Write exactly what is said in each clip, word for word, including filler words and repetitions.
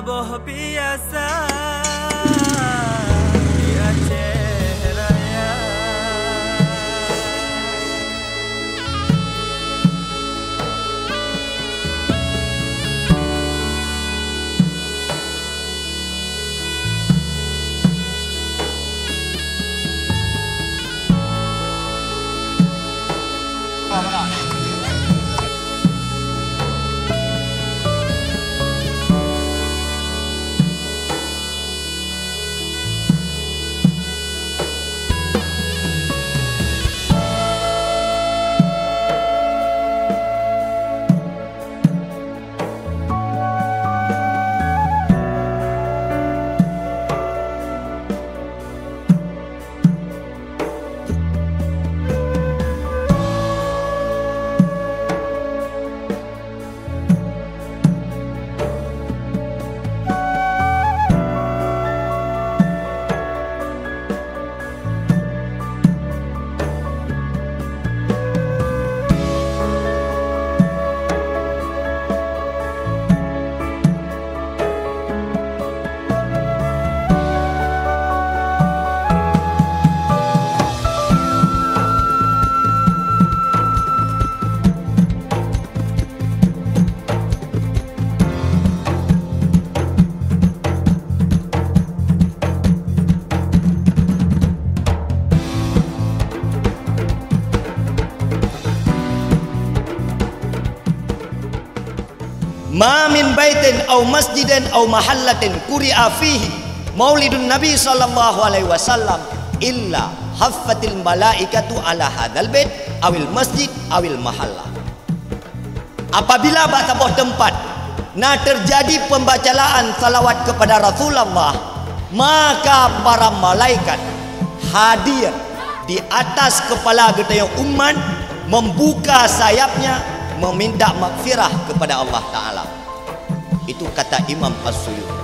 Boh biasa di Aceh Raya. Ma min baitin au masjidin au mahallatin quri'a fihi maulidun Nabi sallallahu alaihi wasallam illa haffatil malaikatu ala hadzal bait awil masjid awil mahallah. Apabila bak saboh teumpat na teujadi peubacalaan salawat keupada Rasulullah, maka para malaikat hadir di atas keupala geutanyoe umat, membuka sayapnya, meminta maghfirah keupada Allah Taala. Itu kata Imam As-Suyuti.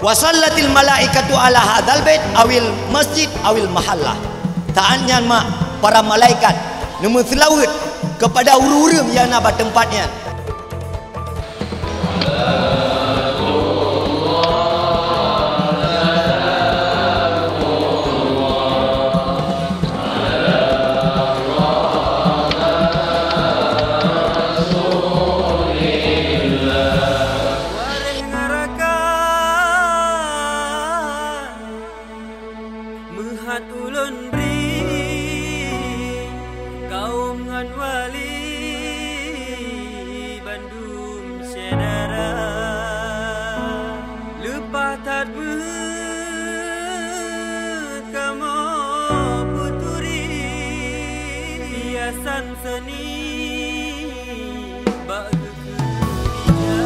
Wa sallatil malaikatu ala hadzal bait awil masjid awil mahallah. Saát nyan mak para malaikat neumeuseulaweuet keupada ureuëng-ureuëng nyang na bak teumpat nyan. Waréh ngon rakan, meuhat ulôn bri, kawöm ngon wali bandum syedara. Leupah that beuh kamoe peuturi hiasan seni bak geukeue ija.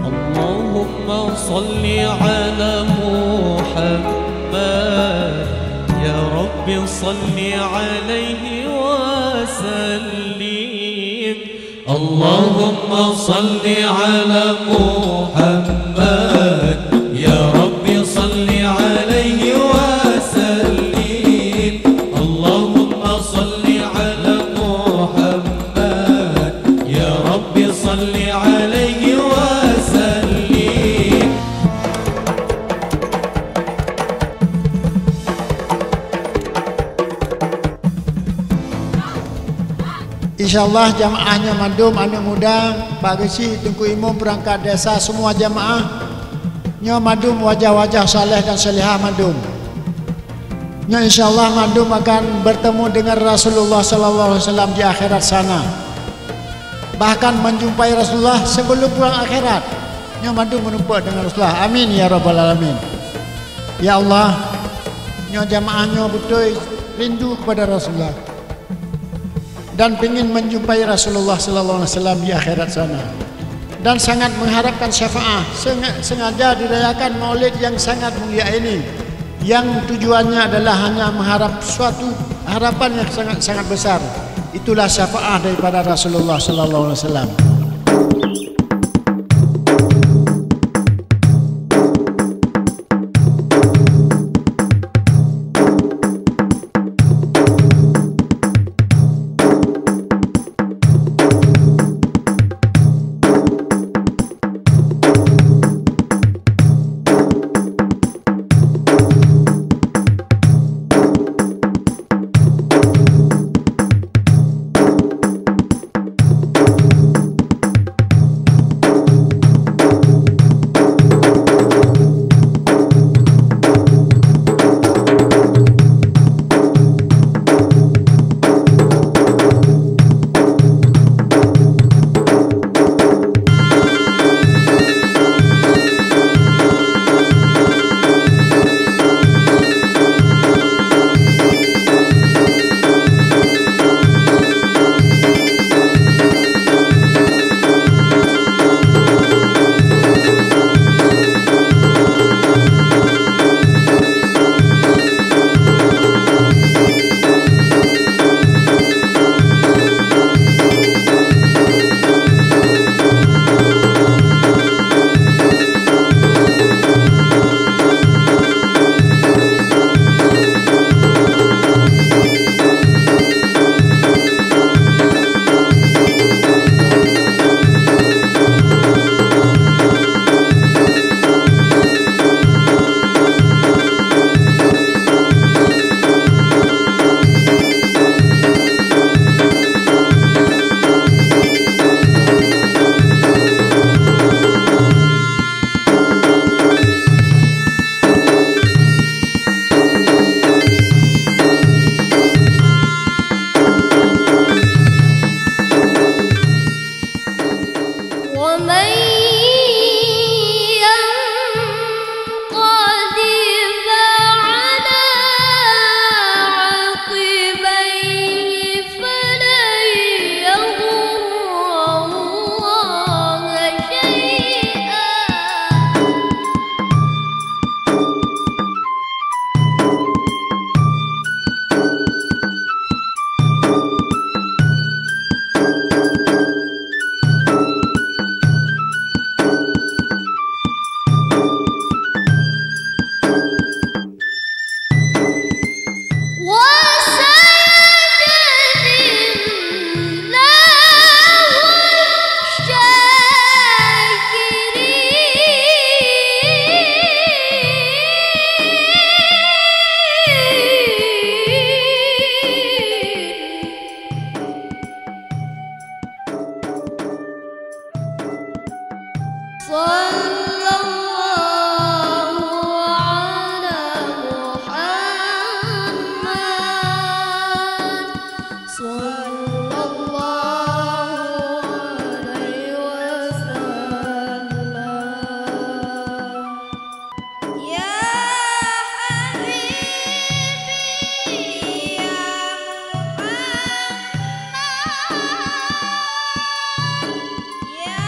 اللهم صل على محمد، يا رب صل عليه وسلم. اللهم صل على محمد، يا رب صل عليه وسلم. اللهم صل على محمد، يا رب صل عليه وسلم. Insya Allah jamaah nyoe mandum aneuk muda, Pak Geuchik, Teungku Imum, peurangkat desa, semua jamaah nyoe mandum wajah-wajah saleh dan salehah mandum. Nyoe insya Allah mandum akan bertemu dengan Rasulullah sallallahu alaihi wasallam di akhirat sana. Bahkan menjumpai Rasulullah sebelum pulang akhirat. Nyoe mandum meurumpok deungon Rasulullah. Amin ya rabbal alamin. Ya Allah, nyoe jamaah nyoe beutôi rindu kepada Rasulullah dan pingin menjumpai Rasulullah sallallahu alaihi wasallam di akhirat sana, dan sangat mengharapkan syafaat. Senga-, sengaja dirayakan Maulid yang sangat mulia ini, yang tujuannya adalah hanya mengharap suatu harapan yang sangat-sangat besar. Itulah syafaat daripada Rasulullah sallallahu alaihi wasallam. ومن ينقلب على عقبيه فلن يضر الله شيئا. وسيجزي الله الشاكرين. صلى الله على محمد. صلى الله عليه وسلم. يا حبيبي يا محمد، يا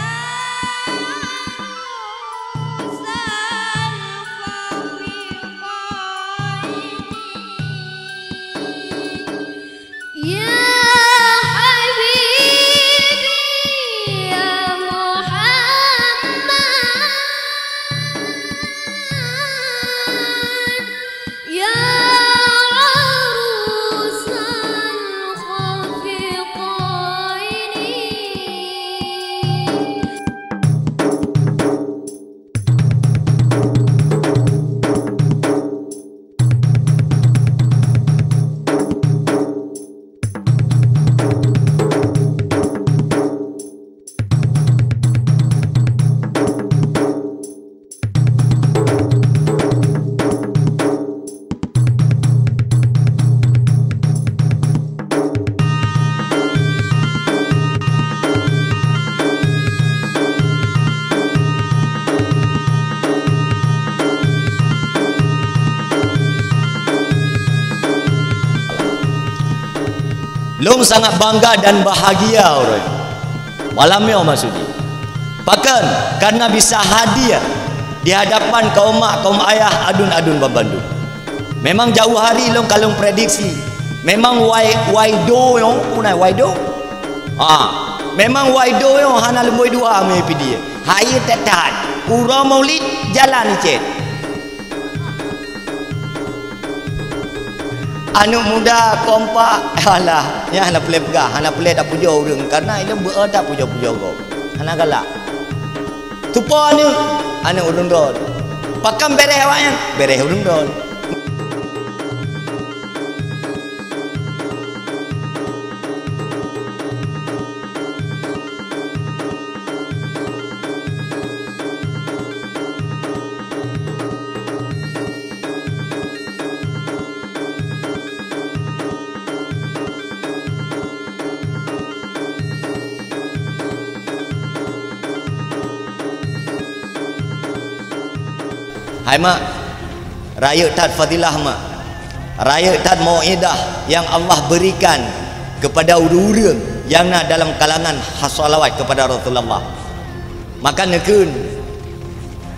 Lôn sangat bangga dan bahagia uroe nyoe. Malam nyoe maksud jih. Pakon? Karena bisa hadir di hadapan kaum mak, kaum ayah, aduen-aduen banmandum. Memang jauh hari lôn ka lôn prediksi. Memang wai, wai do nyoe, punai wai do. Ha, memang wai do nyoe hana lumbôi dua mé pidie. Hayeue that-that. Uroe Maulid jalan cit. Aneuk muda kompak, alah, nyan hana peureulée peugah, hana peureulée tapujoe ureuëng, karena ilôn beu-o tapujoe-pujoe gob. Hana galak. Tupo aneuk, aneuk ureuëng droe. Pakon bèrèh awaknyan? Bèrèh ureuëng droe. Hai mak, rayeuk that fadilah mak. Rayeuk that mau'idah nyang Allah berikan kepada ureuëng-ureuëng nyang na dalam kalangan salawat kepada Rasulullah. Maka neukheun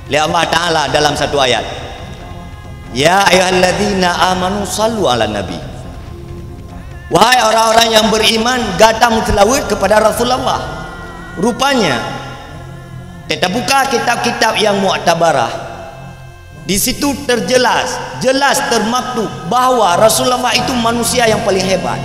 lé Allah Taala dalam satu ayat, "Ya ayyuhalladzina amanu sallu ala nabi." Wahai orang-orang yang beriman, gata meuseulaweuet kepada Rasulullah. Rupanya, teubuka kitab-kitab yang muktabarah, di situ terjelas, jelas termaktub bahwa Rasulullah itu manusia yang paling hebat.